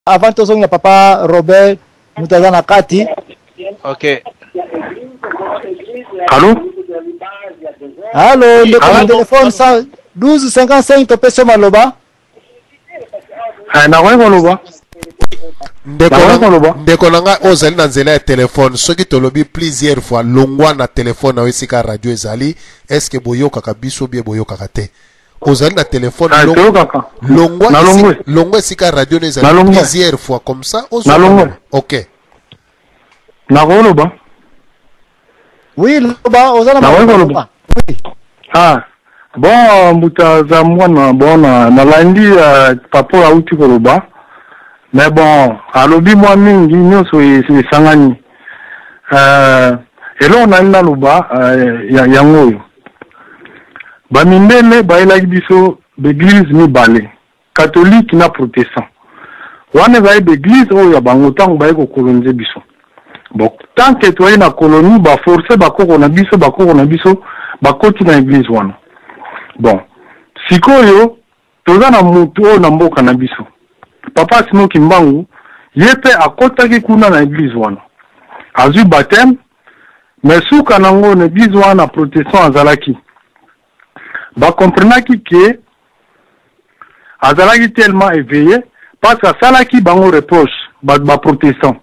Avant tozongela papa Robert, moto aza na kati. Ok. Allo? Allo, ndeko na telefone 12 55, topesi yo maloba. Eh, nakoki koloba. Ndeko, ndeko na ngai oyo ozali na nzela ya telefone, soki tolobi plusieurs fois longwa na telefone na yo esika radio ezali. Est-ce boyokaka biso bien? Boyokaka te? Ozali na telefone, Ah, longwa, longwa esika radio no ezali plusieurs fois, comme ça. Ozwa. Ok. Nakoloba. Oui, loba, oza na Nakoki koloba. Oui. Ah bon, mbuta aza mwana. Bon, nalandi papa oyo auti koloba, mais bon, alobi mwa mingi, nyonso esangani. Eloko nali naloba yango oyo: bamindele bayelaki biso baeglise mibale, catholique na protestant. Wana ezali baeglise oyo ya bango ntango baye kokolonize biso. Bon, tant que toyei na colonie, baforce bakoko na biso, bakoko na biso bakoti na église wana. Bon, sikoyo toza na mutu oyo na mboka na biso, papa Simon Kimbangu, ye mpe akɔtaki kuna na église wana, azwi baptême. Mais suka nango, na église wana protestant azalaki, bakomprenaki ke azalaki tellement éveillé, parce que asalaki bango reproche, baprotestant,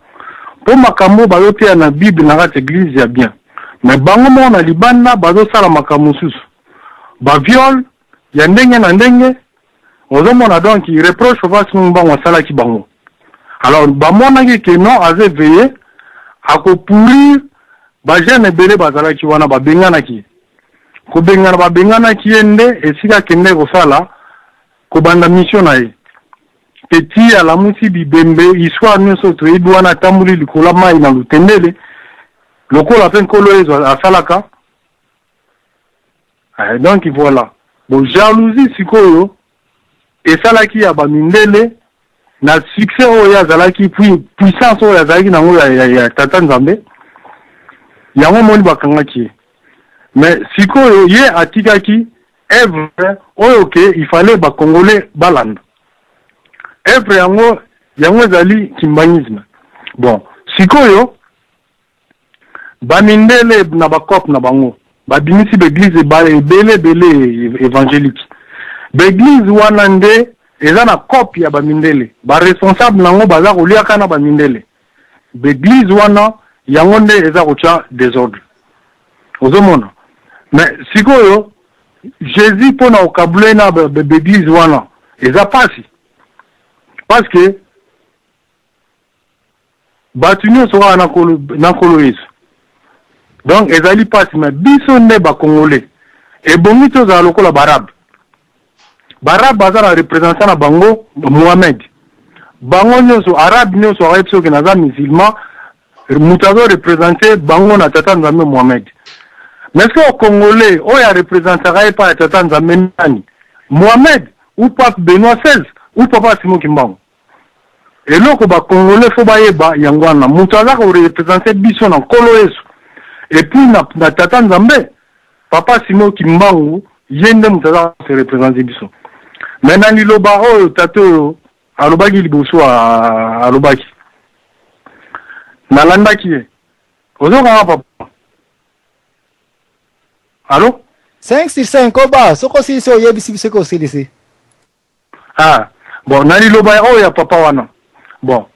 mpo makambo bazoteya na Bible na kati église ya bien, mais bango moko na libanda bazosala makambo mosusu, baviole ya ndenge na ndenge. Ozomona, donc reproche papa Simon Kimbangu asalaki bango. Alors bamonaki ke non, aza éveillé, akopourrir bajeune ebele bazalaki wana. Babenganaki ye, kobengana babenganaki ye nde esika akende kosala, kobanda mission na ye. Petit alamusi bibembe, histoire nyonso toyebi wana, atamboli likolo mai na lutendele lokola mpe Nkolo Yezu asalaka. Donc voilà, bon, jalousie sikoyo esalaki ya bamindele na succès oyo azalaki, puis puissance oyo azalaki nango ya tata Nzambe. Yango moni bakangaki ye. Mais sikoyo ye atikaki œuvre oyo ke il fallait bacongolais balanda œuvre yango. Yango ezali kimbanguisme. Bon, sikoyo bamindele na bacope na bango babimisi baeglise ebele ebele évangélique. Baeglise wana nde eza na cope ya bamindele, baresponsable nango baza koliaka na bamindele. Baeglise wana yango nde eza kotya désordre, ozomona. Mais sikoyo Jésus mpona kokabula na baeglise wana eza pasi, parce que bato nyonso kaka na Nkolo Yesu. Donc ezali mpasi. Mais biso nde bacongolais ebongi tozala lokola baarabe. Baarabe baza na représentant na bango, Mohamed. Bango nyonso, arabe nyonso ayebi soki naza musulman, moto azoreprésente bango na tata Nzambe, Mohamed. Mais soki congolais oyo areprésentaka ye epai ya tata Nzambe nani? Mohamed ou pape Benoît XVI ou papa Simon Kimbangu? Eloko bacongolais faut bayeba yango wana: moto aza koreprésente biso na Nkolo Yesu et puis na tata Nzambe, papa Simon Kimbangu, ye nde moto aza kose représente biso. Mais na liloba oyo tata oyo alobaki liboso, alobaki, nalandaki ye. Ozokanga papa? Allo? 5 sur 5, koba. Soki osilisi, oyebisi biso soki osilisi. Ah bon, na liloba oyo ya papa wana, bon,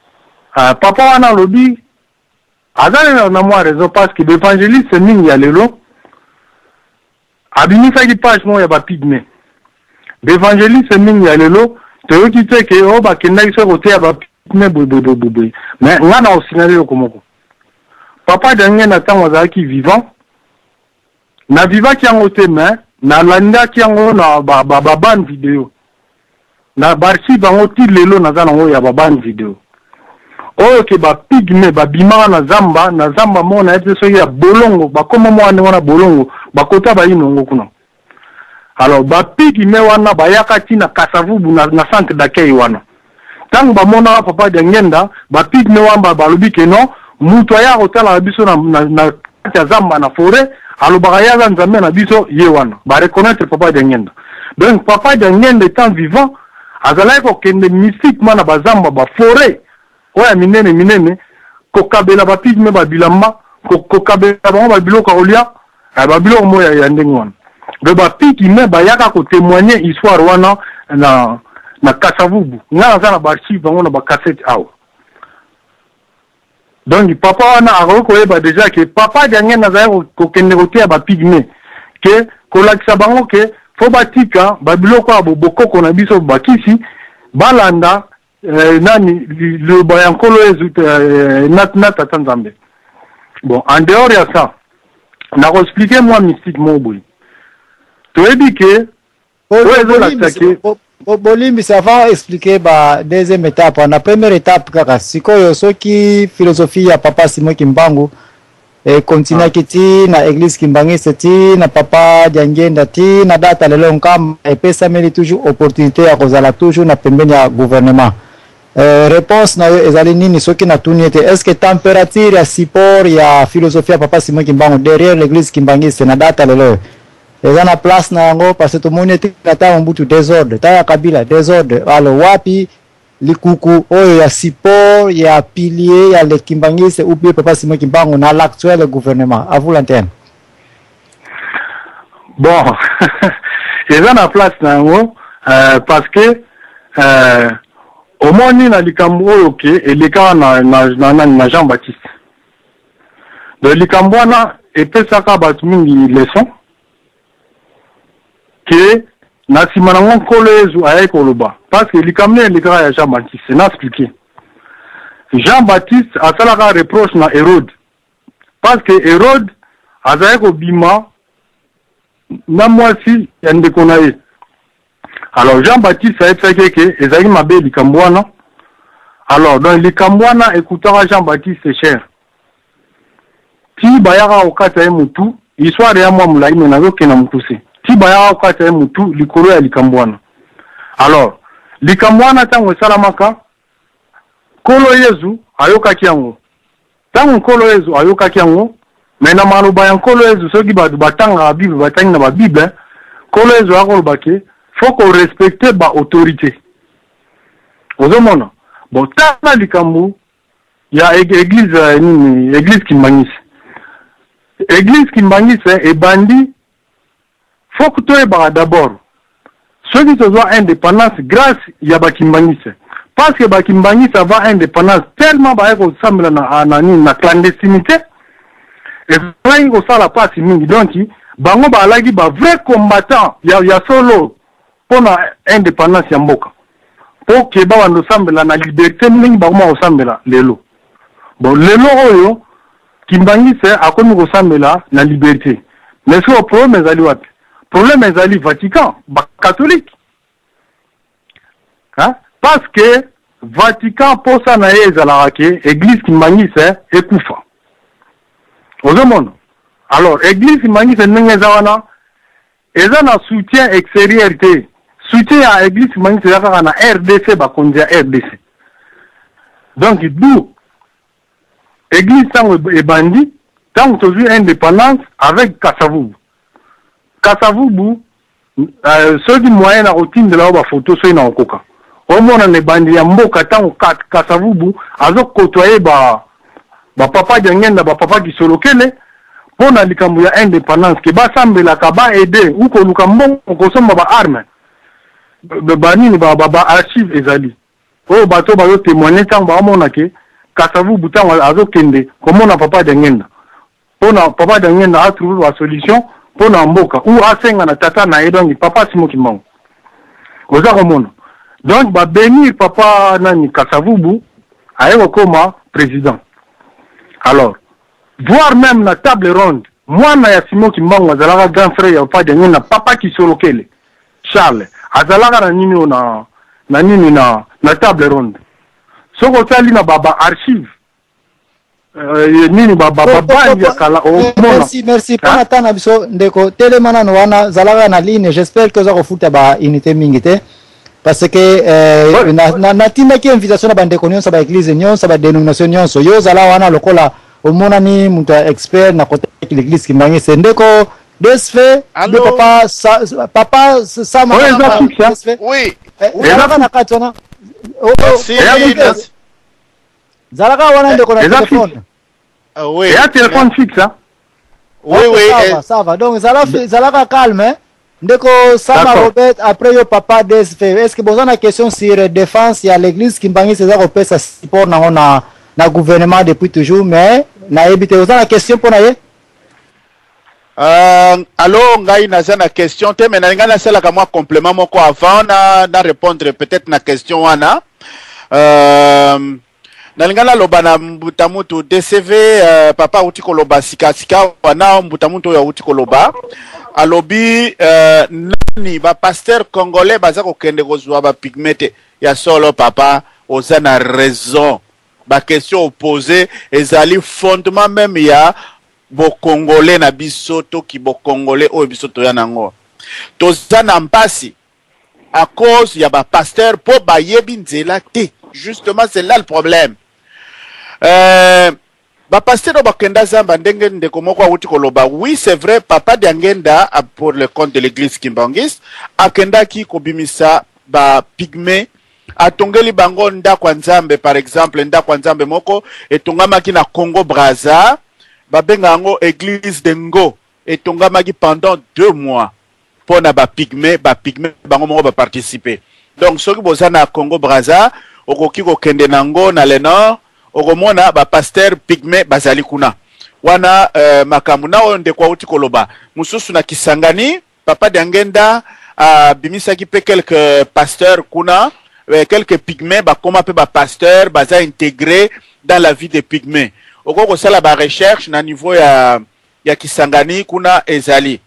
papa wana alobi aza na mwa raison, parce que baévangéliste mingi ya lelo, abimisaki page moko ya bapygmée. Baévangéliste mingi ya lelo toyoki te ke oyo bakendaki soki koteya bapygmée boye boye boye boye. Mais nga na osinali eloko moko: papa Dange, na ntango azalaki vivant, navivaki yango te, mais nalandaki yango na babande vidéo, na baarchive yango ti lelo naza nango ya babande vidéo oyo ke bapygmée babimaka na zamba, na zamba moko nayebi te soki ya Bolongo, bakoma moko ndenge wana Bolongo, bakota bayinongo kuna. Alors bapygmée wana bayaka ti na Kasavubu, na centre d'accueil wana. Ntango bamonaka papa Diangenda, bapygmée wana balobi ke non, moto aya kotalaka biso na kati ya zamba, na forêt, alobaka ye aza Nzambe na biso, ye wana. Bareconnaître papa Diangenda. Donc papa Diangenda étant vivant, Azalaki kokende mystiquement na ba zamba, ba forets oyo ya minene minene, kokabela ba pygmees ba bilamba, kokabela bango ba biloko ya kolia, ba biloko moko ya ndenge wana. Donc ba pygmees bayaka ko temoigner histoire wana na na Kasavubu. Nga naza na ba archives yango na ba cassettes awa. Donc papa wana akoki koyeba dejà que papa Diangienda azalaki kokende koteya ba pygmees que kolakisa bango que faut batika ba biloko ya bokoko na biso bakisi balanda eh, nani liloba ya Nkolo Yezu eh, na, na Tata Nzambe. Bon, en dehors ya ça, nako expliquer mwa mystique moko boye. Toyebi que oyo ezolakisa ke Bolimbisi, avant expliquer ba deuxième étape wana, première étape kaka sikoyo, soki philosophie ya papa Simon Kimbangu ekontinuaki ti na église kimbangiste, ti na papa Diangienda, ti na data lelo, Nkamba epesameli toujours opportunité ya kozala toujours na pembeni ya gouvernement, réponse na yo ezali nini soki natuni ete est ce que température ya support ya philosophie ya papa Simon Kimbangu derrière l'église kimbangiste na data lelo eza na place na yango? Parce que tomoni ete na ntango Mobutu, désordre, ntango ya Kabila, désordre. Alors wapi likuku oyo ya support ya pilier ya le kimbangiste ou bien papa Simon Kimbangu na l'actuel gouvernement? À vous l'antenne. Bon, eza na place na yango, parce que omoni na likambo oyo ke elekaka na Jean Baptiste. Donc likambo wana epesaka bato mingi leçon ke na nsima nango Nkolo Yezu ayaki koloba, parce que likambo nini elekaka ya Jean Baptiste? Na expliquer. Jean Baptiste asalaka reproche na Hérode parce que Hérode azalaki kobima na mwasi ya ndeko na ye. Alors Jean Baptiste ayebisaki eke ezalaki mabe likambo wana. Alors donc likambo wana ekutaka Jean Baptiste cher, ti bayaka kokata ye mutu. Histoire ya mwa molai, me nazokenda mokuse. Ti bayaka kokata ye mutu likolo ya likambo wana. Alors likambo wana, ntango esalamaka, Nkolo Yezu ayokaki yango. Ntango Nkolo Yezu ayokaki yango, me na maloba ya Nkolo Yezu, soki bato batangaka Bible, batangi na babible, Nkolo Yezu akoloba ke faut korespecter baautorité. Ozomona, bon, tala likambo ya église nini, église kimbangisi. Église kimbangisi ebandi, faut toyebaka d'abord, soki tozwa indépendance grâce ya bakimbangisi, parce que bakimbangisi avant indépendance, tellement baye kosambela na nini, na clandestinité, ezalaki kosala mpasi mingi. Donc bango bazalaki bavrai combattant ya solo mpona indépendance ya mboka, mpo ke babanda kosambela na liberté ndenge bakoma kosambela lelo. Bon, lelo oyo kimbangisi akomi kosambela na liberté, mais sikoyo problème ezali wapi? Problème ezali Vatican, bacatholique, hein? Parce que Vatican, mposa na ye ezalaka ke église kimbangisi ekufa. Ozomona, alors église kimbangisi ndenge eza wana, eza na soutien extérieur te. Soutien ya église kimbangisi eza kaka na RDC, bakonzi ya RDC. Donc du église, ntango ebandi, ntango tozwi indépendance avec Kasavubu, Kasavubu, soki moyen na kotindela yo bafoto, soki na kokoka omona na ebandi ya mboka, ntango Kasavubu azokotoye ba bapapa Diangenda, bapapa Kisolokele, mpo na likambo ya indépendance, ke basambelaka, baaider ou koluka mbongo kosomba baarme, banini, baarchive ezali oyo bato bazotémoigne ntango baomona ke Kasavubu, ntango azokende komona papa Diangenda, mpona papa Diangenda atrouve basolution mpona mboka ou asenga na tata na ye, donc papa Simon Kimbangu. Oza komona, donc babénir papa nani, Kasavubu, aye kokoma président. Alors voire même na table ronde, mwana ya Simon Kimbangu azalaka grand frère ya papa Diangenda, papa Kisolokele Charles, azalaka na nini oyo na nini, na table ronde. Soki otali na ba archive, nini, babandi ya kala, omona. Merci, merci mpona ta na biso. Ndeko, telema nano wana, zalaka na ligne. J'espère que oza kofuta ba unité mingi te, parce que natindaki invitation na bandeko nyonso, baeglise nyonso, badénomination nyonso. Yo ozala wana lokola omonani moto ya expert na côté l'église kimbangisi. Ndeko Desfe, de papa, papa Sama. Oui. Oui. Zalaka na kati wana. Zalaka wana, ndeko, na telefone. Oui. Eya téléphone fixe, hein? Oui. Ça va, ça va. Donc zalaka calme, hein? Ndeko Sama Robert, après yo papa DSV, est-ce que boza na question sur défense ya l'église kimbanguiste eza kopesa support nango na gouvernement depuis toujours, mais nayebi te, oza na question mpo na ye? Allo, ngai naza na question te, mais nalingai nasalaka mwa complément moko avant na répondre peut-être na question wana. Nalingai naloba na mbuta mutu DCV, papa auti koloba sikasika wana, mbuta mutu oyo auti koloba, alobi nani bapasteur congolais baza kokende kozwa bapygmées te. Ya solo, papa, oza na raison. Baquestion opposé ezali fondement même ya bokongole na biso, toki bokongole oyo biso toya nango. Toza na mpasi à cause ya bapasteur mpo bayebi nzela te. Justement, c'est là le problème. Bapasteur oyo bakenda zamba, ndenge ndeko moko awuti koloba, oui, c'est vrai, papa Diangenda, pour le compte de l'église kimbanguiste, akendaki kobimisa bapygmées, atongeli bango ndako ya Nzambe. Par exemple, ndako ya Nzambe moko etongamaki na Congo Braza, babenga yango église de Ngo, etongamaki pendant 2 mois mpo na bapygmées. Bapygmées bango moko baparticipe. Donc soki boza na Congo Braza, okoki kokende nango na le nord, okomona bapasteur pygmée bazali kuna wana. Makambo na oyo ndeko auti koloba mosusu, na Kisangani, papa Diangenda abimisaki mpe quelques pasteurs kuna, quelques pygmées bakoma mpe bapasteur, baza intégré dans la vie des pygmées. Okoki kosala barecherche na niveau ya Kisangani kuna. Ezali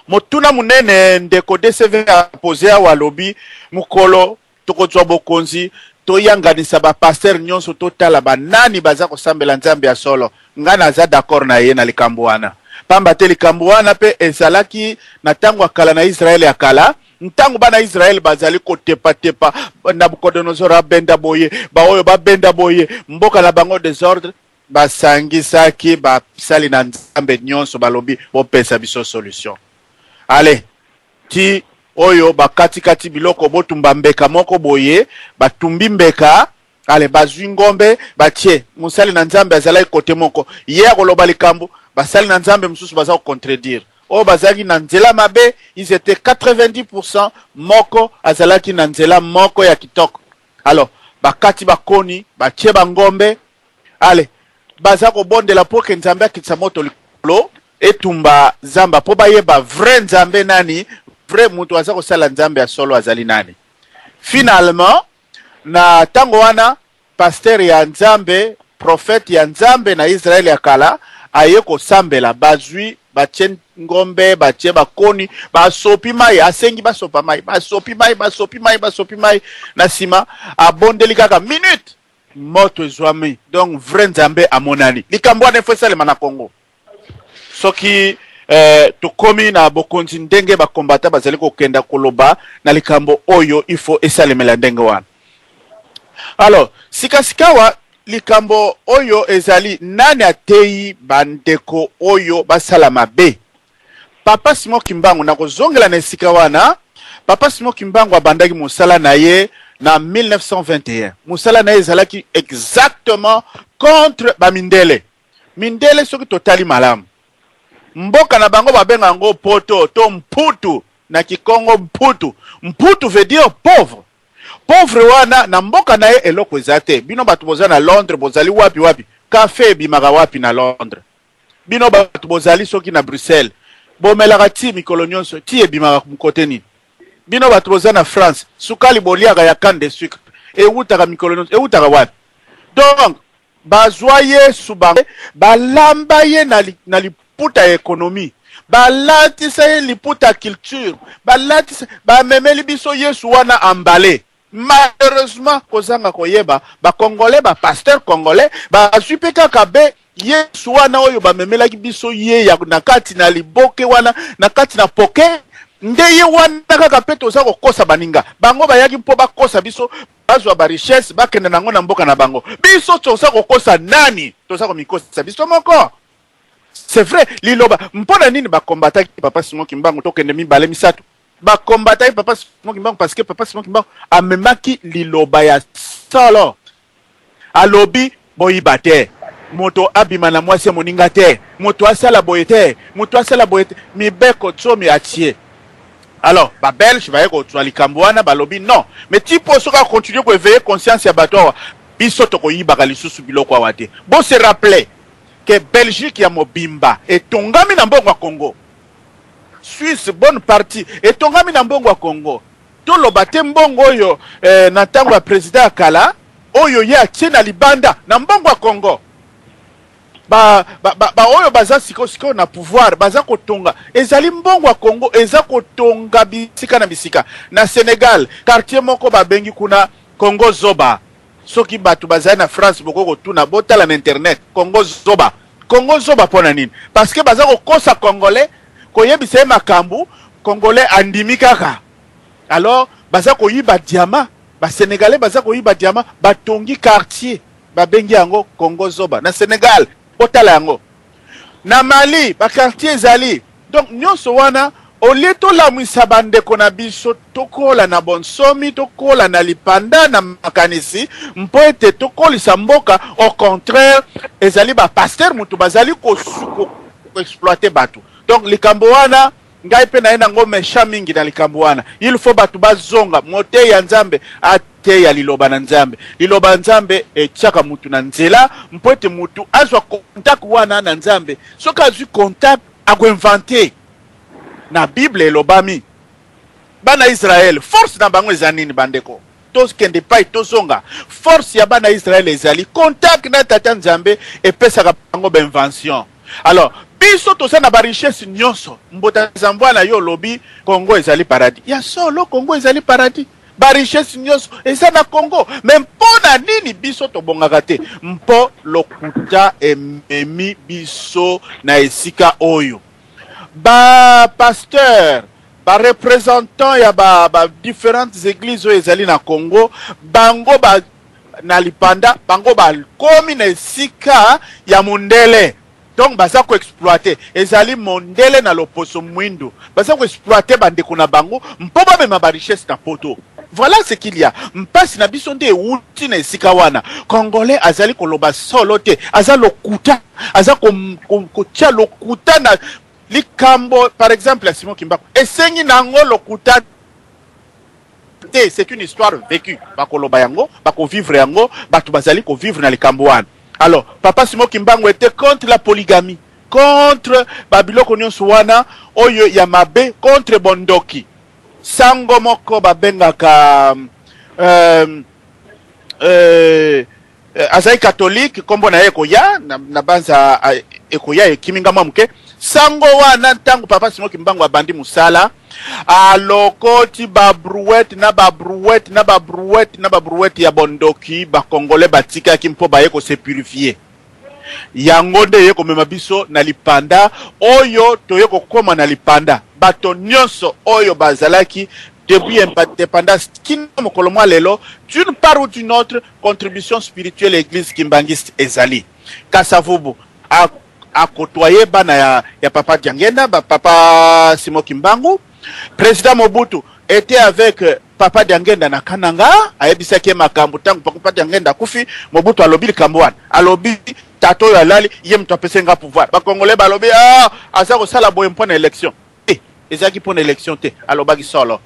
motuna monene ndeko DCV apose awa. Alobi mokolo tokozwa bokonzi, toyanganisa bapasteur nyonso, totala banani baza kosambela Nzambe ya solo. Ngai naza d'accord na ye na likambo wana, pamba te likambo wana mpe ezalaki na ntango ya kala na Israele ya kala. Ntango bana Israele bazali kotepatepa, Nabukodonozor abenda boye, baoyo babenda boye, mboka na bango désordre, basangisaki basali na Nzambe nyonso, balobi: "Bopesa biso solution." Ale ti oyo bakatikati biloko, botumba mbeka moko boye. Batumbi mbeka, ale bazwi ngombe, batie. Mosali na Nzambe azalaki kote moko, ye akoloba likambo, basali na Nzambe mosusu baza kocontredire. Oyo bazalaki na nzela mabe, ils étaient 90, moko azalaki na nzela moko ya kitoko. Alors bakati bakoni, batie bangombe, ale baza kobondela mpo ke Nzambe akitisa moto likolo, etumba zamba, mpo bayeba vrai Nzambe nani, vrai moto aza kosala Nzambe ya solo azali nani. Finalement, na ntango wana, pasteur ya Nzambe, prophète ya Nzambe na Israele ya kala, aye kosambela. Bazwi, batie ngombe, batie bakoni, basopi mai, asengi basopa mai, basopi mai, basopi mai, basopi mai. Na nsima abondeli kaka minute, moto ezwami. Donc vrai Nzambe amonani. Likambo wana efo esalema na Congo soki tokomi na bokonzi, ndenge bakombata bazali kokenda koloba na likambo oyo, ifo esalemela ndenge wana. Alors sikasikawa, likambo oyo ezali nani ateyi bandeko oyo basala mabe? Papa Simon Kimbangu, nakozongela na esika wana. Papa Simon Kimbangu abandaki mosala na ye na 1921. Mosala na ye ezalaki exactement contre bamindele. Mindele, soki totali malamu, mboka na bango babenga yango poto to mputu na Kikongo. Mputu, mputu veut dire pauvre. Pauvre wana, na mboka na ye eloko eza te. Bino bato boza na Londres, bozali wapi wapi, kafe ebimaka wapi na Londres? Bino bato bozali soki na Bruxelles, bomelaka ti mikolo nyonso, ti ebimaka kote nini? Bino bato boza na France, sukali boliaka ya canne de sucre ewutaka mikolo nyonso, ewutaka wapi? Donc bazwa Yesu, bango balamba ye na liputa ya économie, balatisa ye liputa ya culture, balatisa, bamemeli biso Yesu wana ambale. Malheureusement, kozanga koyeba, bacongolais, bapasteur congolais bazwi mpe kaka be Yesu wana oyo bamemelaki biso ye ya na kati na liboke wana, na kati na poke nde ye wana kaka mpe toza kokosa baninga. Bango bayaki mpo bakosa biso, bazwa barichesse, bakende nango na mboka na bango. Biso toza kokosa nani? Toza komikosa biso moko. C'est vrai, liloba mpo na nini bakombataki papa Simon Kimbangu? Tokende mibale, misato. Bakombataki papa Simon Kimbangu parce que papa Simon Kimbangu amemaki liloba ya solo. Alobi boyiba te, moto abima na mwasi ya moninga te, moto asala boye te, moto asala boye te, mibeko tsomi atie. Alors ba belge baye kozwa likambo wana, balobi non, mais ti po soki akontinue koeveille conscience ya bato awa, biso tokoyibaka lisusu biloko awa te. Bo se rappeler que Belgique ya mobimba etongami na mbongo ya Congo. Suisse bonne partie etongami na mbongo ya Congo. Toloba te mbongo oyo eh, na ntango ya president ya kala oyo ye atie na libanda na mbongo ya Congo. Ba, ba, ba, ba oyo baza sikoyo sikoyo na pouvoir baza kotonga, ezali mbongo ya Congo eza kotonga bisika na bisika. Na Senegal quartier moko babengi kuna Congo Zoba. Soki bato bazali na France bokoki kotuna, botala na internet Congo Zoba. Congo Zoba mpo na nini? Parce que baza kokosa Congolais, koyebisa ye makambo, Congolais andimi kaka. Alors baza koyiba diamant, ba Senegalais baza koyiba diamant, batongi quartier babengi yango Congo Zoba na Senegal, botala yango. Na Mali ba quartier ezali. Donc nyonso wana au lieu tolamwisa bandeko na biso tokola na bonsomi, tokola na lipanda na makanisi mpo ete tokolisa mboka, au contraire ezali ba pasteur mutu bazali ko exploiter bato. Donc likambo wana ngai mpe naye nango méchant mingi na likambo wana. Il faut bato bazonga moteyi ya Nzambe ateya liloba na Nzambe. Liloba ya Nzambe etiaka mutu na nzela mpo ete mutu azwa contact wana na Nzambe. Soki azwi contact akoinvente. Na Bible elobami bana Israël force na bango eza nini bandeko? Tokende epai tozonga. Force ya bana Israël ezali contact na tata Nzambe, epesaka bango ba invention. Alors biso toza na ba richesse nyonso. Mbota zambwa yo olobi Congo ezali paradis. Ya solo Congo ezali paradis. Ba richesse nyonso eza na Congo. Mais mpo na nini biso tobongaka te? Mpo lokuta ememi biso na esika oyo. Ba pasteur, ba representant ya ba, ba différentes églises oyo ezali na Congo, bango ba na lipanda, bango bakomi na esika ya mondele. Donc baza ko exploiter, ezali mondele na loposo mwindu, baza ko exploiter bandeko na bango mpo bamema ba richesse na poto. Voilà ce qu'il y a. Mpasi na biso nde ewuti na esika wana. Congolais azali koloba solo te, aza lokuta, aza kotia lokuta na likambo. Par exemple ya Simon Kimbangu esengi nango lokuta te, c'est une histoire vécue. Bakoloba yango, bakovivre yango, bato bazali kovivre na likambo wana. Alors papa Simon Kimbangu était contre la polygamie, contre babiloko nyonso wana oyo ya mabe, contre bondoki. Sango moko babengaka azali catholique, kombo na ye ekoya na, na banza ekoya ekimi nga mwa moke. Sango wana ntango papa Simon Kimbangu abandi mosala, alokoti ba brouette na ba brouette na ba brouette na ba brouette ya bondoki ba congolais batikaki mpo baye ko se purifier. Yango nde eye komema biso na lipanda oyo toye kokoma na lipanda. Bato nyonso oyo bazalaki depuis indépendance kino mokolo mwa lelo, d'une part ou d'une autre, contribution spirituelle ya église kimbanguiste ezali. Kasavubu akotoye bana ya papa Diangenda, ba papa Simon Kimbangu. Président Mobutu était avec papa Diangenda na Kananga, ayebisaki ye makambo ntango papa Diangenda akufi. Mobutu alobi likambo wana, alobi tata oyo alali ye moto apesi nga pouvoir. Ba Congolais balobi ah, aza kosala boye mpo na élection. Eh, ezalaki mpo na élection te, alobaki solo.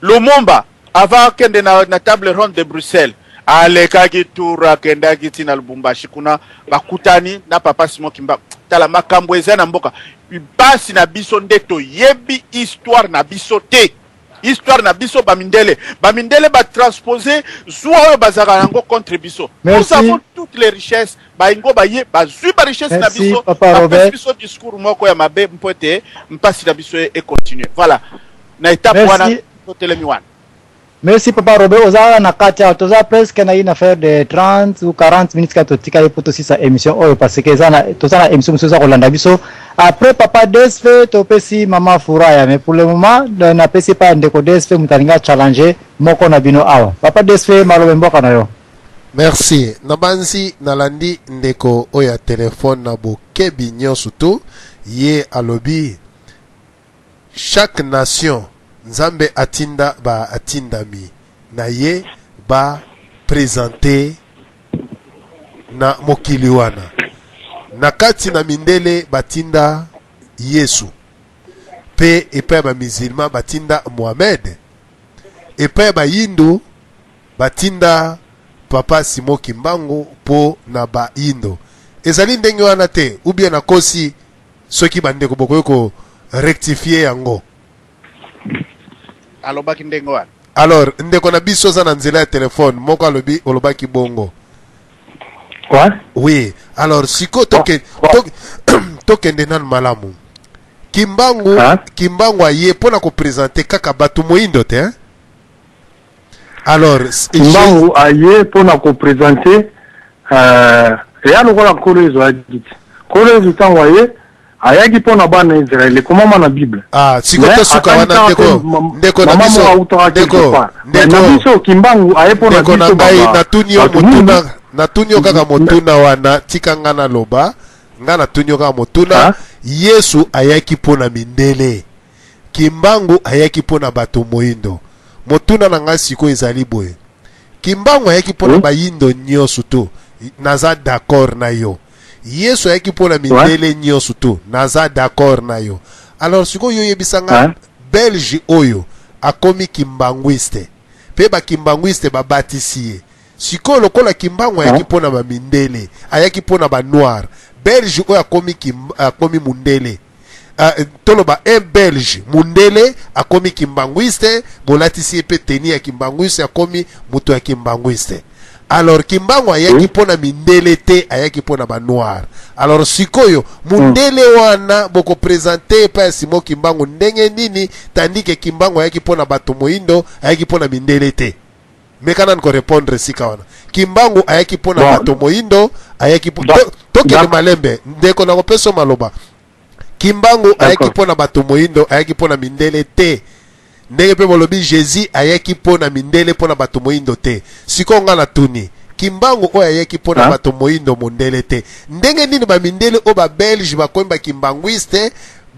Lumumba avant akende na table ronde de Bruxelles, alekaki tour, akendaki ti na Lubumbashi, kuna bakutani na papa Simon Kimbangu. Tala makambo eza na mboka, mpasi na biso nde toyebi histoire na biso te. Histoire na biso bamindele, bamindele batranspose zuwa oyo bazalaka yango contre biso. Merci. Nous avons toutes les richesses, baingo baye bazwi ba richesse na Merci, biso, Papa bapesi Robert. biso discours moko ya mabe mpo ete mpasi na biso e continue. Voilà, na étape Merci. wana totelemi wana. Merci papa Robert, oza na kati awa, toza presque na une affaire de 30 ou 40 minutes ka totika ye po tosisa émission oyo, parce que eza na toza na émission mosusu eza kolanda biso. Après papa DSV topesi mama Furaya, mais pour le moment napesi pa ndeko DSV moto alingi challenger moko na bino awa. Papa DSV, maloba mboka na yo. Merci. Nabanzi nalandi ndeko oyo ya telefone na bokebi nyonso tu. Ye alobi chaque nation Nzambe atinda ba atindami na ye ba presenter na mokili wana. Na kati na mindele batinda Yesu, pe epai ya ba musulman batinda Mohamed, epai ya bayindo batinda Papa Simon Kimbangu po na bayindo. Ezali ndenge wana te ou bien nakosi? Soki ba ndeko bokoki ko rectifier yango. Alobaki ndenge wana. Alors ndeko na biso aza na nzela ya telephone moko alobi olobaki bongo. Ouais. Oui. Alors siko toke toke tokende nanu malamu. Kimbangu Hein? Kimbangu aye pona ko presenter kaka batu moyindo te hein? Alors Kimbangu aye pona ko presenter euh, eya lokola Nkolo Yezu ayaki ti. Nkolo Yezu ntango aye ayaki pona bana ya Israël, ekomama na Bible. Ah, siko Mais tosuka wana atalisaka ndeko pe ma- ndeko na mama biso moko awutaka quelque ndeko part. Mais ndeko na biso Kimbangu aye pona ndeko na biso ngai ba natuni yo bato mingi. motuna natuni yo kaka motuna wana tika nga naloba nga natuni yo kaka motuna Ah. Yesu ayaki mpo na mindele Kimbangu ayaki mpo na bato moindo. Motuna na ngai sikoyo ezali boye. Kimbangu ayaki mpo na Oui. bayindo nyoso to naza d'accord na yo. Yesu ayaki mpo na mindele nyoso to naza d'accord na yo. Alors sikoyo yo yebisa nga Hein? Belge oyo akomi kimbanguiste pe ba kimbanguiste babatisi ye. Sikoyo lokola Kimbangu ayaki Hein? mpo na ba mindele, ayaki mpo na ba noir. Belge oyo akomi kim, akomi mundele. Uh, toloba un belge mundele akomi kimbanguiste, bolatisi ye pe tenue ya kimbanguiste, akomi moto ya kimbanguiste. Alors Kimbangu ayaki Oui. mpo na mindele te, ayaki mpo na ba noir. Alors sikoyo mundele wana boko presenter epai ya Simon Kimbangu ndenge nini, tandis que Kimbangu ayaki mpo na bato moindo, ayaki mpo na mindele te? Meka nanu ko repondre esika wana. Kimbangu ayaki mpo na Bon. bato moindo, ayaki mpo Da- to, tokende da- malembe ndeko, nakopesa yo maloba. Kimbangu ayaki D'accord. mpo na bato moindo, ayaki mpo na mindele te. Ndenge mpe bolobi Jesus ayaki mpo na mindele, mpo na bato moindo te. Sikoyo nga natuni, Kimbangu oyo ayaki mpo na Hein? bato moindo mondele te, ndenge nini ba mindele oyo ba belge bakomi ba kimbanguiste,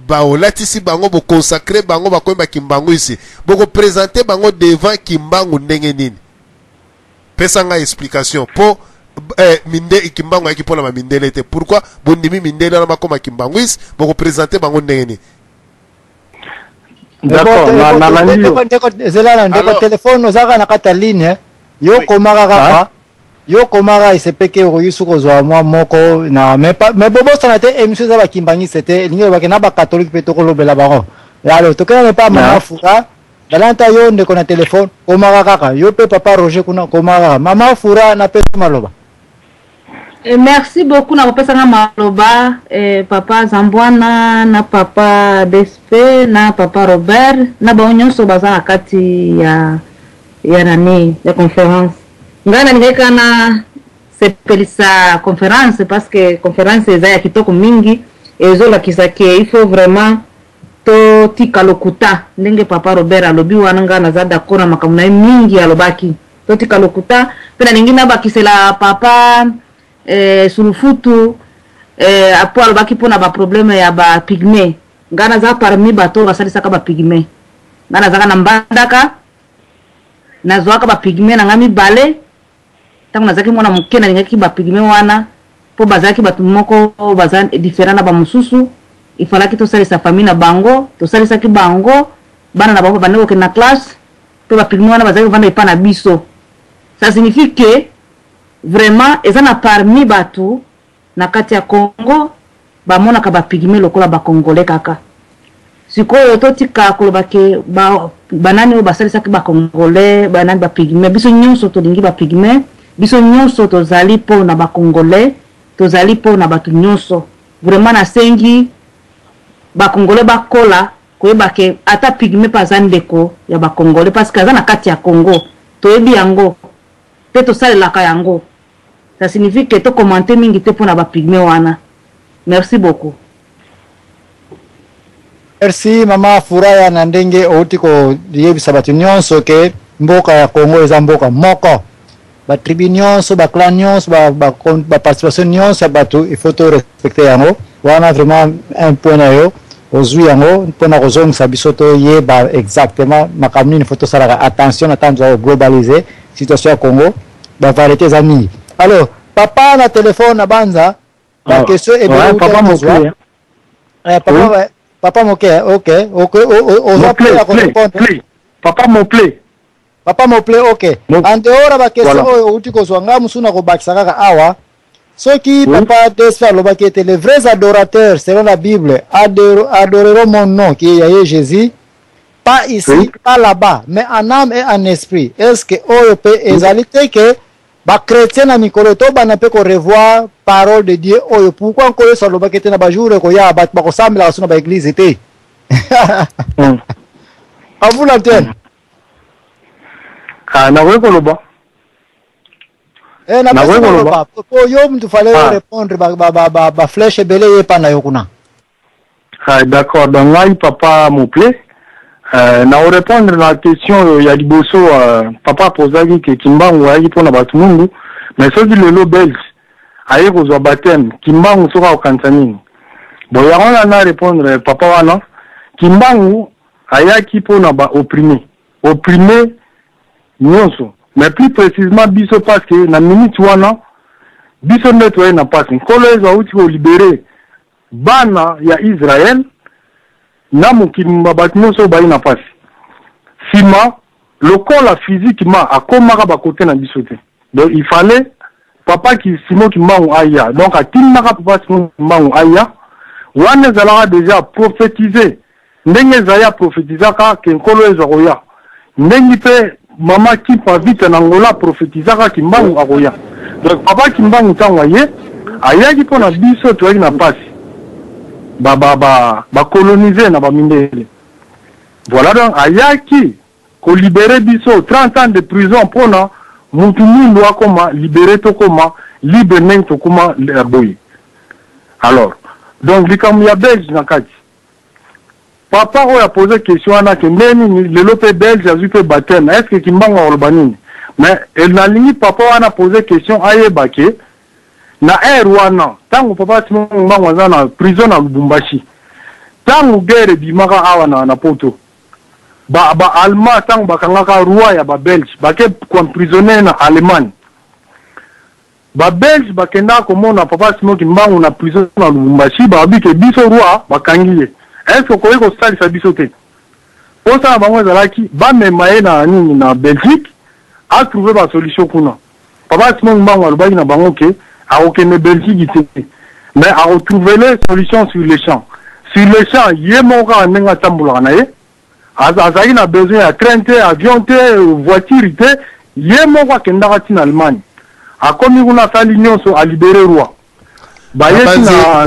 ba olatisi bango, bo consacrer bango bakomi ba kimbanguiste, boko presenter bango devant Kimbangu ndenge nini? Pesa nga explication po eh, minde Kimbangu ayaki mpo na ba mindele te, pourquoi bondimi mindele wana bakoma kimbanguiste, boko presenter bango ndenge nini? D'accord, na nalandi yo. Ndeko zela na ndeko Alors- telefone ozalaka na kati ya ligne yo Oui. komaka Hein? kaka yo komaka esepeke okoki soki kozwa mwa moko na mais pa- mais bobosana te émission eza bakimbangiste te elingi olobake na bakatolike mpe tokolobela bango alors tokenda na epa mama Na. Fura dalanta yo ndeko na telefone komaka kaka yo mpe papa Roger kuna komaka kaka mama Fura napesa maloba. Eh, merci beaucoup na kopesa nga maloba eh, papa Zambwana na papa DSP na papa Robert na bango nyonso baza na kati ya ya nani ya conférence. Ngai nalingaki kaka na sepelisa conférence parce que conférence eza ya kitoko mingi, ezolakisa ke il faut vraiment totika lokuta ndenge papa Robert alobi wana. Ngai naza d'accord na makambo na ye mingi alobaki, totika lokuta. Mpe nalingi nabakisela papa eh, Sulufutu eh, po alobaki mpona ba problème ya ba pygmée. Ngai naza parmi bato oyo basalisaka ba pygmée. Ngai nazalaka na Mbandaka, nazwaka ba pygmée na ngai mibale ntango nazalaki mwana moke. Nalingaki ba pygmée wana mpo bazalaki bato moko baza différent na bamosusu. Ifalaki tosalisa famille na bango, tosalisaki bango, bana na bango babandi kokende na classe, mpe ba pygmée wana bazalaki kovanda epa na biso. Ça signifie que vraiment eza na parmi bato na kati ya Congo bamonaka ba pygmée lokola ba congolais kaka. Sikoyo totika koloba ke ba, banani oyo basalisaki ba congolais, banani ba pygmée. Biso nyonso tolingi ba pygmée, biso nyonso tozali mpo na ba congolais, tozali mpo na bato nyonso. Vraiment nasengi ba congolais bakola koyeba ke ata pygmée mpe aza ndeko ya ba congolais, parce que aza na kati ya Congo, toyebi yango mpe tosalelaka yango. Ça signifie que tokommente mingi te mpona ba pygmée wana. Merci beaucoup. Merci mama Furaya na ndenge outi koyebisa bato nyonso ke mboka ya Congo eza mboka moko, ba tribu nyonso, ba clan nyonso, ba participation nyonso ya bato, il faut to respecter yango wana. Vraiment un point na yo. Ozui yango pona kozongisa biso toyeba exactement makambo nini faut tosalaka attention na tango toza ko globaliser situation ya Congo, ba varietes eza mingi. Alors papa na telephone na banza ba questions ebele papa outaki kozwa. Moke. Eh, papa, Oui. papa Moke, ok, ok, oza prêt Mople, ya ko play, répondre? Play. Papa Mople. Papa Mople, ok. Mo- En dehors ya ba questions Voilà. oyo outi kozwa, nga mosusu nakobakisa kaka awa. Soki Oui. papa DSP alobaki ete les vrais adorateurs selon la Bible adoreront mon nom qui est Yahweh Jésus, pas ici, Oui. pas là-bas, mais en âme et en esprit. Est-ce que oyo pe ezali te ke ba chrétien na mikolo tobanda mpe ko revoir parole de Dieu oyo? Pourquoi Nkolo Yesu alobaki ete na ba jour ekoya bato bakosambelaka so na ba église te? À vous l'antenne. Ah, nakoki koloba. Eh, napesi Nakoki koloba. koloba po yo mutu fallait répondre ba flèche ebele ye epa na yo kuna. Ah, d'accord. Donc ngai papa Mople, na répondre na question oyo ya liboso, papa apozaki ke Kimbangu ayaki mpona bato mundu, mais soki lelo belge aye kozwa baptême, Kimbangu soki akokanisa nini? Bon, yango wana na répondre papa wana, Kimbangu ayaki mpona ba opprimé, opprimé nyonso, mais plus précisément biso, parce que na minute wana biso nde toyei na mpasi. Nkolo Yesu auti kolibérer bana ya Israel na mokili mobimba, bato nyonso oyo bayi na mpasi. Nsima lokola physiquement akomaka bakote na biso te, donc il fallait papa ki Simon Kimbangu aya. Donc atindaka papa Simon Kimbangu aya. Wana ezalaka déjà prophétisé, ndenge ezali aprophétisaka ke Nkolo Yesu akoya, ndenge mpe mama Kimpa Vita na Ngola aprophétisaka Kimbangu akoya. Donc papa Kimbangu ntango aye, ayaki mpona biso toyaki na mpasi, bacoloniser na bamindele. Voilà, donc ayaki kolibérer biso 30 ans de prison mpona mutu mwindu akoma libéré, tokoma libre ndenge tokoma boye. Alors donc likambo ya belge na kati, papa oyo apose question wana ke nde nini lelo mpe belge azwi mpe baptême, est ce que Kimbangu akoloba nini? Mais nalingi papa wana apose question ayeba ke na ère wana, ntango papa Simon Kimbangu aza na prison na Lubumbashi, ntango guerre ebimaka awa na Poto, ba allemand ntango bakangaka roi ya babelge, bake koemprisonner na Allemagne, babelge bakendaka komona papa Simon Kimbangu na prison na Lubumbashi. Balobi ke biso roi bakangi ye, est ce que okoki kosalisa biso te? Mposa na bango ezalaki bamema ye na nini, na Belgique, atrouver basolution kuna. Papa Simon Kimbangu alobaki na bango ke akokende Belgique te, mais akotrouver solution sur le champ. Sur le champ, ye moko kaka ndenge atambolaka na ye, azalaki na besoin ya train te, avion te, voiture te, ye moko akendaka ntina Allemagne. Akomi kuna, asali nyonso, alibérer roi. Bayeti na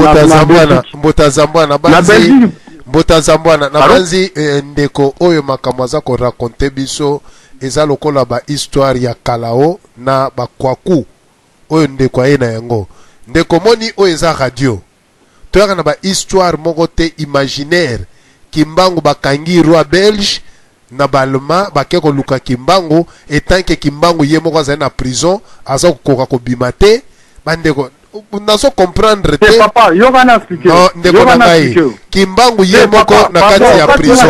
Mbota Zambwana, na Belgique. Mbota Zambwana, nabanzi ndeko oyo makambo aza koraconter biso eza lokola bahistoire ya kalao na bakwaku oyo ndeko aye na yango. Ndeko, moni oyo eza radio, toyaka na bahistoire moko te imaginaire. Kimbangu bakangi roi belge na balema, bake koluka Kimbangu etanke Kimbangu ye moko azali na prison, aza kokoka kobima te. Bandeko, nazo comprendre te. Papa, yoka na expliquer. Non, ndeko na ngai, Kimbangu ye moko na kati ya prison,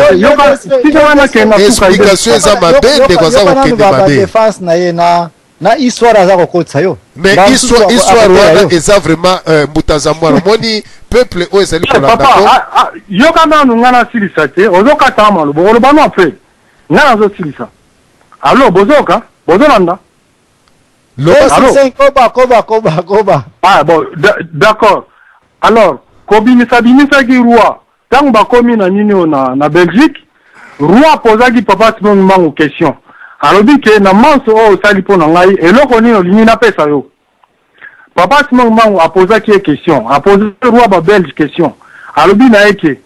explication eza mabe. Ndeko aza kokende mabe. Défense na ye na histoire aza kokotisa yo. Mais histoire wana eza vraiment mbuta Zambwana, omoni peuple oyo ezali kolanda. Papa, yoka nanu, ngai nasilisa te, ozokata maloba, oloba no après ngai nazosilisa. Alo, bozoka, bozolanda? Koba, koba, koba, koba. Ah bon, d'accord. Alors kobimisa, bimisaki roi. Ntango bakomi na nini oyo na Belgique, roi apozaki papa Simon Kimbangu question. Alobi ke na manso oyo osali mpo na ngai, eloko nini olingi napesa yo? Papa Simon Kimbangu apozaki ye question, apose roi babelge question, alobi na ye ke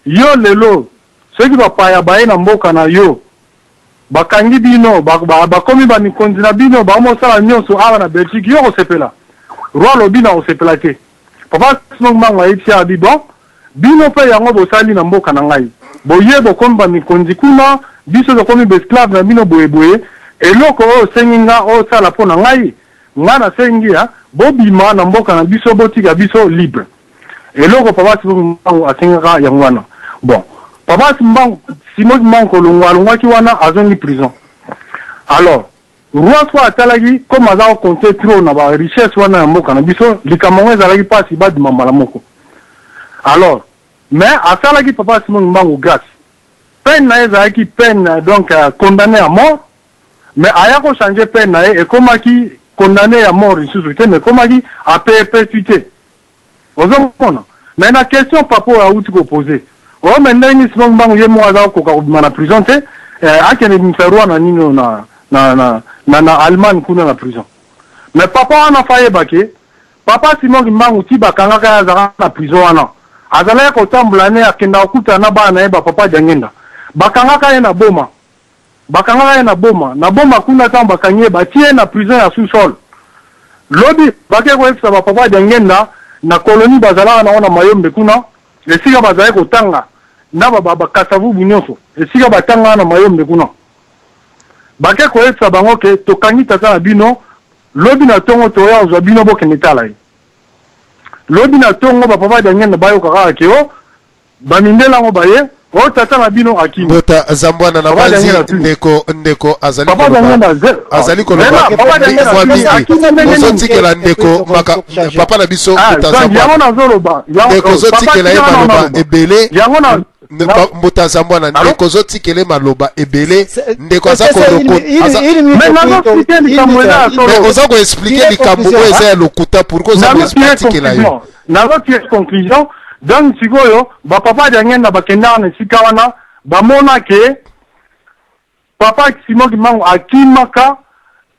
yo lelo soki bapaya baye na mboka na yo, bakangi bino, bakomi bamikonzi na bino, baomosala nyonso awa na Belgique, yo kosepela? Roi alobi na kosepela te. Papa Simon Kimbangu ayebisi, abi bon, bino mpe yango bosali na mboka na ngai, boye bokomi bamikonzi kuna, biso tokomi baesclave na bino boyeboye. Eloko oyo osengi nga osala mpo na ngai, nga nasengi ya bobima na mboka na biso, botika biso libre. Eloko papa Simon Kimbangu asengaka yango wana. Bon, papa Mbangu, Simon Kimbangu kolongwa, alongwaki wana, azongi prison. Alors roi soki atalaki comme aza kocompter trop na ba richesse wana ya mboka na biso, likambo yango ezalaki mpasi babima mbala moko. Alors mais asalaki papa Simon Kimbangu grâce, peine na ye ezalaki peine donc condamné à mort, mais aya kochanger peine na ye, ekomaki condamné ya mort lisusu te, mais ekomaki à perpétuité. Ozomona? Mais na question papa oyo awuti kopose oyo, me ndenge nini Simon Kimbangu ye moko aza kokoka kobima na prison te, akende bimisa roi na nini oyo na Allemagne kuna na prison? Mais papa wana fa yeba ke papa Simon Kimbangu, ti bakangaka ye, azalaka na prison wana, azalaki kotambola ne, akendaka kokutana na bana na ye, bapapa Diangenda. Bakangaka ye na Boma, bakangaka ye na Boma. Na Boma kuna, ntango bakangi ye, batie ye na prison ya sous-sol. Lobi bake koyebisa bapapa Diangenda na colonie bazalaka nango na Mayombe kuna, esika bazalaki kotanga na bakasavubu nyonso, esika batangaka na Mayombe kuna. Bake koyebisa bango ke tokangi tata na bino, lobi na ntongo toya kozwa bino, bokende tala ye. Lobi na ntongo bapapa Diangenda bayoka kaka ke o bamindele yango baye, o tata na bino akimi. Mbota Zambwana, na Papa banzi Daniel atuni. Ndeko azali Papa koloba Daniel azali koloba Zela, Papa Daniel mwa akimi mingi. akimi ndenge nini? Ozotikela ndeko maka papa na biso Ah, Mbuta donc yango Zambwana. nazoloba Ndeko, oh, ozotikela ye papa, maloba tika ebele. Yango na Mbuta Zambwana, Allô? ndeko, ozotikele maloba ebele. Ndeko aza koloko Mais nazoexpliquer likambo eza ya solo. Mais oza koexpliquer likambo oyo eza ya lokuta. Pourquoi oza Nazotie koexpliquer yo? conclusion, nazotie conclusion. Donc sikoyo bapapa Diangenda bakendaka na esika wana, bamona ke papa Simon Kimbangu akimaka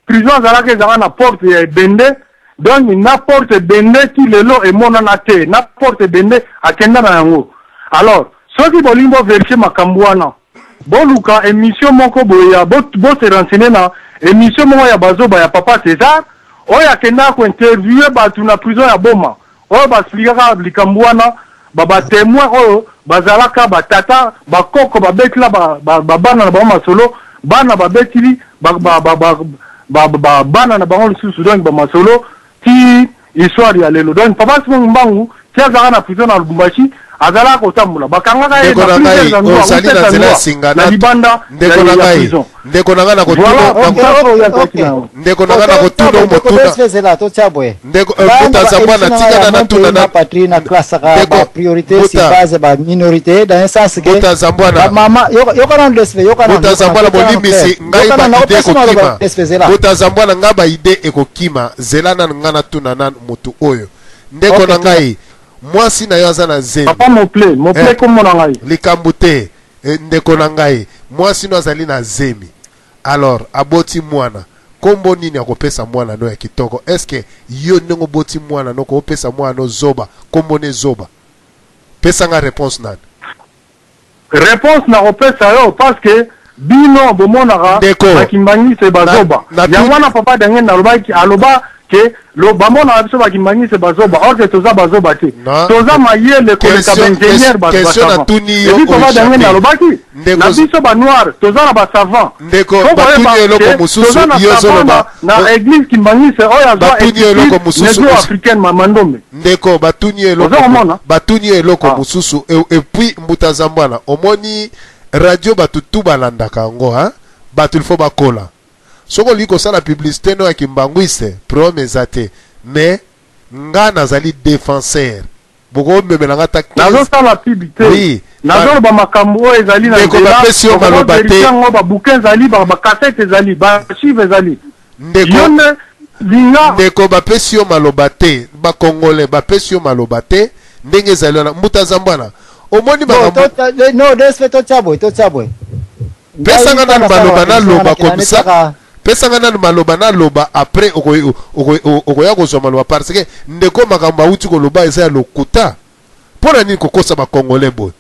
prison, azalaka, ezalaka na porte ya ebende. Donc na porte ebende ti lelo emonana te, na porte ebende akenda na yango. Alors soki bolingi bovérifier makambo wana, boluka émission moko boye ya bose renseigner na émission moko ya bazoba ya papa César oyo akendaka kointerviewer bato na prison ya Boma, oyo baexpliquaka likambo wana, batémoin oyo bazalaka batata, bakoko babetila babana na bango masolo, bana babetili bana na bango lisusu, donc bamasolo ti histoire ya lelo. Donc papa Simon Mbangu, ti azalaka na prison na Lubumbashi, azalaka kotambola, bakangaka ye Ndeko na na ngai, plusieurs endroits, ozali na awutaki nzela ya endroit singa na libanda ndeko ya na ya ngai, prison. ndeko na ngai, na Voilà, kotuna oyo azalaki na yango. Ndeko na ngai, na kotuna motuna. Zela, totia boye. Ndeko Mbuta Zambwana, tika na natuna na patrie na classaka Ndeko, ba priorité sur Mbuta. base ba minorité, dans un sens que Mbuta Zambwana. mama, yoka nanu DSP, yoka nanu. Mbuta Zambwana, bolimbisi ngai, ba idées ekokima. DSP, zela. Mbuta Zambwana, ngai ba idées ekokima. Zela nanu, ngai natuna nanu motu oyo. Ndeko Ok, na ngai, mwasi na yo aza na zemi. Papa Mople, Mople, kombo na ngai. Likambo te. Ndeko na ngai, mwasi no azali na zemi. Alors aboti mwana, nkombo nini akopesa mwana no ya kitoko? Est-ce yo ndenge oboti mwana no, koopesa mwana no zoba, nkombo ne zoba? Pesanga réponse nani. Réponse nakopesa yo, parce que bino bomonaka Ndeko. bakimbangisi bazoba. Yango wana papa Daniel nalobaki, aloba ke bamonaka biso bakimbangisi bazoba, or que toza bazoba te, Non. toza mayele koleka baingénieur. Question natuni yo, Et puis papa Daniel oéchappé. nalobaki na biso banoir toza na basavant. Ndeko, batuni yo eloko mosusu, yo ozoloba Na église kimbangisi oyo azwa Batuni yo eloko mosusu, négro africaine Mandombe. Ndeko, batuni yo eloko Oza komona? Batuni yo eloko Ah. mosusu. Et puis Mbuta Zambwana, omoni radio, bato tu balandaka yango, hein? Bato il faut bakola. Soki olingi kosala publicité no ya kimbangwiste, problème eza te, mais nga nazali défenseur, bokomemela nga ata 15. Nazosala pub te. Oui. Nazoloba makambo oyo ezali na Ndeko, nzela. bapesi yo maloba te. Yango babouquin ezali, bacassette ezali, baarchive ezali. Ndeko, Yo nde linga. Ndeko, bapesi yo maloba te. Bakongole bapesi yo maloba te. Ndenge ezali wana, Mbuta Zambwana, omoni Bon, makambo non, DSP, totia boye, totia boye. Pesanga nanu maloba naloba Ngai comme ça. Pesanga nanu maloba naloba, après okoya kozwa maloba, parce que ndeko, makambo awuti koloba eza ya lokuta. Mpo na nini kokosa bakongolais boye?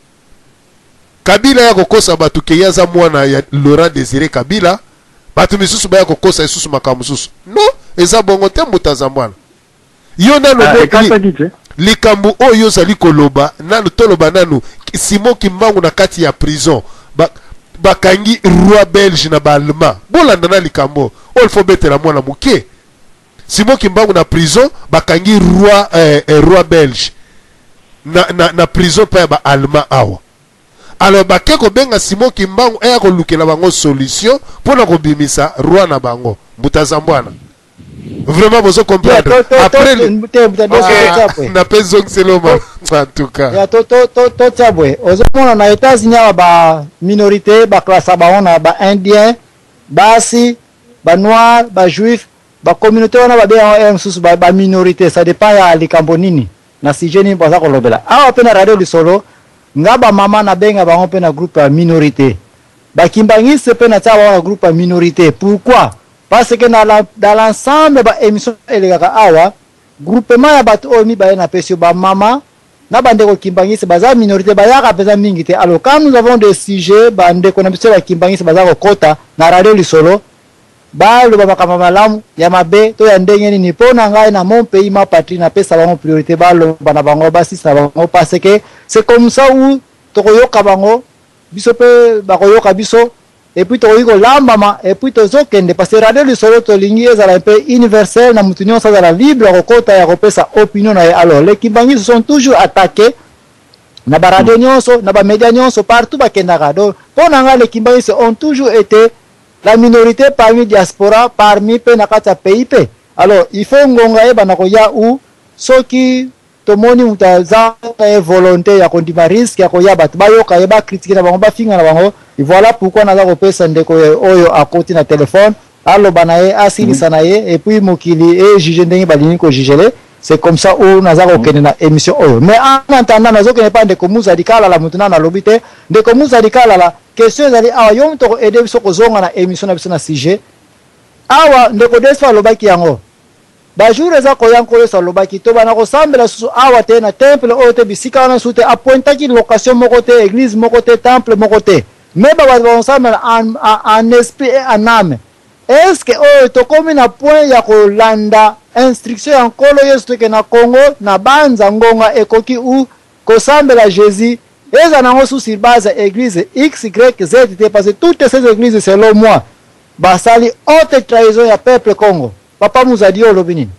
Kabila ya kokosa bato ke ye aza mwana ya Laurent Désiré Kabila. Bato misusu baya kokosa lisusu makambo mosusu. Non, eza bongo te. Mbuta Zambwana, yo nanu Ah, ekataki te. Likambo oyo ozali koloba nanu, toloba nanu Simon Kimbangu na kati ya prison, bakangi roi belge na baallemand. Bolanda na likambo oyo, il faut betela mwana moke. Simon Kimbangu na prison, bakangi roi belge na prison mpe ya baallemand awa. Alors bake kobenga Simon Kimbangu aya kolukela bango solution mpo na kobimisa roi na bango Mbuta Zambwana. Vraiment bozo comprendre. Après na pe zongiselo ma en tout cas. Ya to to to to tia boye. Ozomona na États-Unis awa ba minorité ba classe bango na ba indien, basi, ba noir, ba juif, ba communauté wana ba benga yango mosusu ba, ba minorité, ça dépend ya likambo nini na sujet nini baza kolobela. Awa pe na radio lisolo nga ba mama na benga bango pe na groupe ya minorité. Ba kimbanguiste pe na tia bango na groupe ya minorité. Pourquoi? Parce que na la, dans l'ensemble ba émission elekaka awa groupement ya bato oyo mibale na pesi yo ba mama na ba ndeko kimbanguiste baza minorité, bayaka mpenza mingi te. Alors quand nous avons des sujets, ba ndeko na biso ya kimbanguiste baza kokota na radio lisolo, baloba makambo malamu ya mabe to ya ndenge nini. Mpo na ngai na mon pays ma patrie, napesa bango priorité, baloba na bango, basisa bango, parce que c'est comme ça où tokoyoka bango, biso mpe bakoyoka biso, et puis tokoki kolambama, et puis tozokende, parce que radio lisolo tolingi ezala mpe universel, na mutu nyonso azala libre ya kokota ya kopesa opinion na ye. Alors les kimbanguistes sont toujours attaqués na ba radio nyonso, na ba média nyonso, partout bakendaka. Donc mpo na ngai, les kimbanguistes ont toujours été la minorité parmi diaspora, parmi mpe na kati ya pays mpe. Alors il faut ngonga yebana koya ou soki tomoni moto aza na ye volonté ya kondima risque ya koya, bato bayoka ye, bacritiquer na bango, bafinga na bango. Voilà pourquoi naza kopesa ndeko oyo akoti na telefone aloba na ye, asilisa na ye, et puis mokili ejuge ndenge balingi kojugele. C'est comme ça oyo naza kokende na émission oyo. Mais en attendant, nazokende mpa ndeko Muzadi Kalala. Motu nano alobi te. Ndeko Muzadi Kalala, question ezali awa, yo moto koaider biso kozonga na émission na biso na sujet awa. Ndeko Despa alobaki yango, bajour eza koya, Nkolo Yesu alobaki tobanda kosambela susu awa te, na temple oyo te, bisika wana susu te. Apointaki location moko te, église moko te, temple moko te, mais babato bakosambela en esprit et en âme. Est ce que oyo tokomi na point ya kolanda instruction ya Nkolo Yesu, toke na Congo na banza ngonga ekoki u kosambela Jésus eza nango su sur base ya église x, y, z te? Parce que toutes ces églises, selon moi, basali haute trahison ya peuple Congo. Papa Muzadi, yo olobi nini?